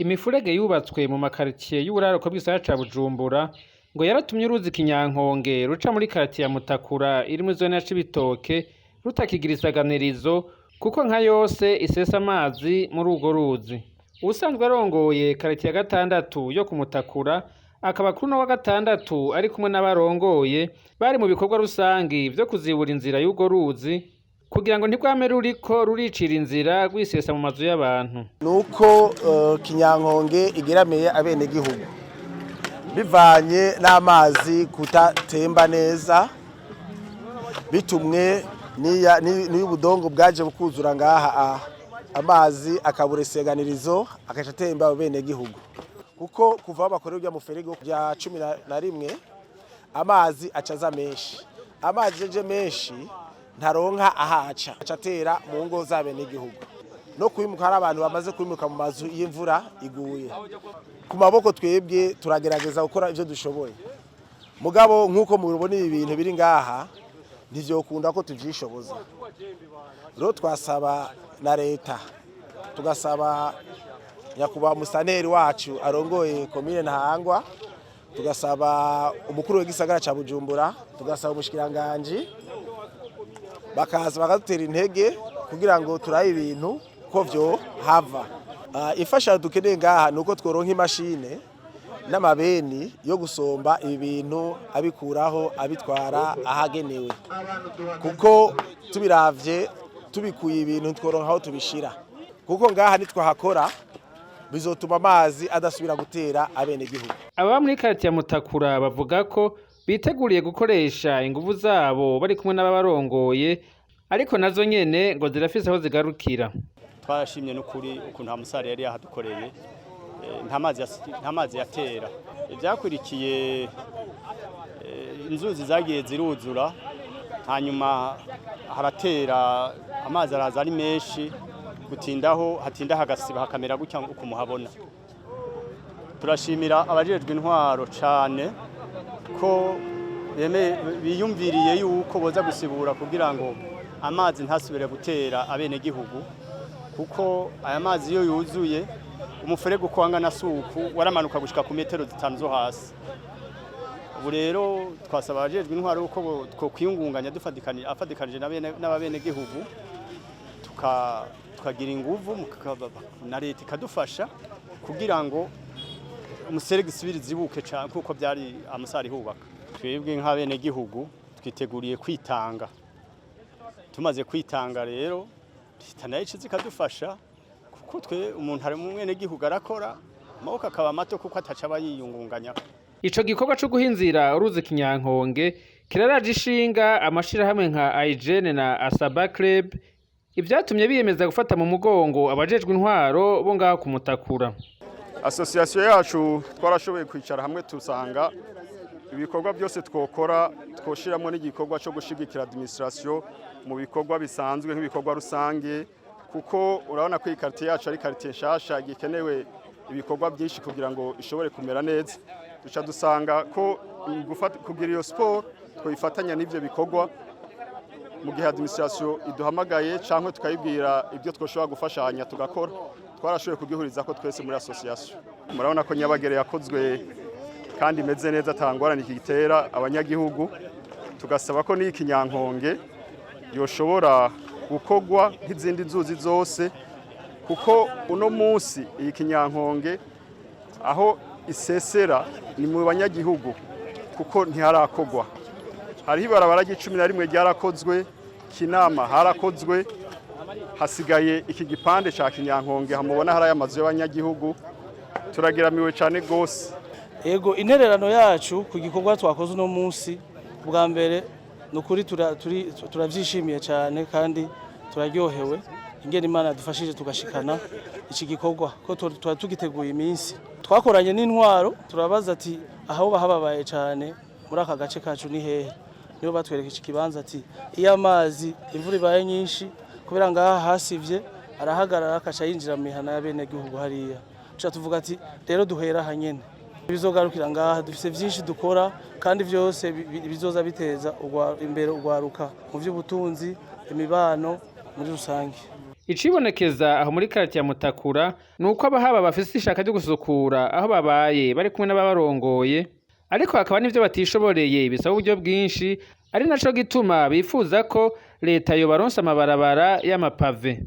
Imifurege yubatswe mu makaritiye y'uburaruko bw'isagara ca Bujumbura ngo yaratumye uruzi Kinyankonge ruca muri karitiye ya Mutakura iri muri zone ya Cibitoke rutakigira isaganirizo, kuko nka yose isesa amazi muri urwo ruzi. Uwusanzwe arongoye karitiye ya gatandatu yo ku Mutakura akaba kuri uno wa gatandatu ari kumwe n'abarongoye bari mu bikorwa rusangi vyo kuzibura inzira y'urwo ruzi kugira ngo ntirwame ruriko ruricira inzira rwisesa mu mazu y'abantu. Nuko Kinyankonge igeramiye abenegihugu bivanye n'amazi kutatemba neza, bitumwe n'ubudongo bwaje bukuzura ngaha, amazi akabura iseganirizo akaca atemba abenegihugu, kuko kuva aho bakorera urya muferege bya 11 amazi aca aza menshi. Amazi aje menshi ntaronka ahaca, aca atera mu ngo z'abenegihugu no kwimuka. Hari abantu bamaze kwimuka mu mazu y'imvura iguye. Ku maboko twebwe turagerageza gukora ivyo dushoboye, mugabo nk'uko mubibona ibi bintu biri ngaha ntivyokunda ko tuvyishoboza. Rero twasaba na leta, tugasaba nyakubahwa musaneri wacu arongoye komine Ntahangwa, tugasaba umukuru w'igisagara ca Bujumbura, tugasaba umushikiranganji, bakaza bakadutera intege kugira ngo turabe ibintu ko vyo hava. Imfashanyo dukeneye ngaha nuko tworonka imashine n'amabeni yo gusomba ibi bintu, abikuraho abitwara ahagenewe, kuko tubiravye tubikuye ibintu tworonka aho tubishira, kuko ngaha nitwahakora bizotuma amazi adasubira gutera abenegihugu. Ababa muri karitiye ya Mutakura bavuga ko biteguriye gukoresha inguvu zabo bari kumwe n'ababarongoye, ariko nazo nyene ngo zirafise aho zigarukira. Twarashimye n'ukuri ukuntu Hamusare yari yahadukoreye, nta mazi yatera. Ivyakurikiye, inzuzi zagiye ziruzura, hanyuma haratera amazi araza ari menshi, gutindaho hatinda hagasiba hakamera gutya uko muhabona. Turashimira abajejwe intwaro cane ko biyumviriye yuko boza gusibura kugira ngo amazi ntasubire gutera abenegihugu, kuko aya mazi iyo yuzuye umuferege uko wangana suku waramanuka gushika ku metero 5 zo hasi. Ubu rero twasaba abajejwe intwaro yuko twokwiyungunganya afadikanije n'ababenegihugu, tukagira inguvu na leta ikadufasha kugira ngo umuserege isubire izibuke cane kuko byari amusari hubaka. Twebwe nk'abenegihugu twiteguriye kwitanga. Tumaze kwitanga rero leta nayo ica ikadufasha, kuko twe umuntu ari umwenegihugu arakora amaboko akaba mato kuko ataca aba yiyungunganya. Ico gikorwa co guha inzira uruzi Kinyankonge kiraraje ishinga amashirahamwe nka Aigene na Asaba Club, ivyatumye biyemeza gufata mu mugongo abajejwe intwaro bo ngaho ku Mutakura. Association yacu twarashoboye kwicara hamwe tusanga ibikorwa byose twokora twoshiramwo n'igikorwa cyo gushigikira administration mu bikorwa bisanzwe nk'ibikorwa rusange, kuko urabona ko iyi quartier yacu ari quartier nshasha gikenewe ibikorwa byinshi kugira ngo ishobore kumera neza. Duca dusanga ko kugira iyo sport twifatanya n'ivyo bikorwa mu gihe administration iduhamagaye canke tukayibwira ibyo twoshobora gufashanya tugakora. Twarashoboye kugihuriza ko twese muri association. Murabona ko Nyabagere yakozwe kandi imeze neza, atangorane igitera abanyagihugu. Tugasaba ko n'iyi Kinyankonge yoshobora gukorwa nk'izindi nzuzi zose, kuko uno munsi iyi Kinyankonge aho isesera ni mu banyagihugu, kuko ntiharakorwa. Hariho ibarabara ry'11 ryarakozwe, Kinama harakozwe, hasigaye iki gipande ca Kinyankonge hamubona hari amazu y'abanyagihugu. Turageramiwe cane gose. Ego, intererano yacu ku gikorwa twakoze uno munsi, bwa mbere ni ukuri turavyishimiye cyane kandi turaryohewe ingene Imana yadufashije tugashikana iki gikorwa, ko tuba tugiteguye iminsi. Twakoranye n'intwaro, turabaza ati aho bahababaye cyane muri aka gace kacu ni hehe? Nibo batwereka iki kibanza, ati iyo amazi imvura ibaye nyinshi, kubera ngaha hasivye, arahagarara akaca yinjira mu mihana y'abenegihugu hariya. Tuca tuvuga ati rero duhera aha nyene, bizogarukira ngaha. Dufise vyinshi dukora kandi vyose bizoza biteza imbere urwaruka mu vy'ubutunzi, imibano muri rusange. Icibonekeza aho muri karitiye ya Mutakura ni uko abahaba bafise ishaka ryo gusukura aho babaye bari kumwe n'ababarongoye, ariko hakaba n'ivyo batishoboreye bisaba uburyo bwinshi, ari naco gituma bifuza ko leta yobaronsa amabarabara y'amapave.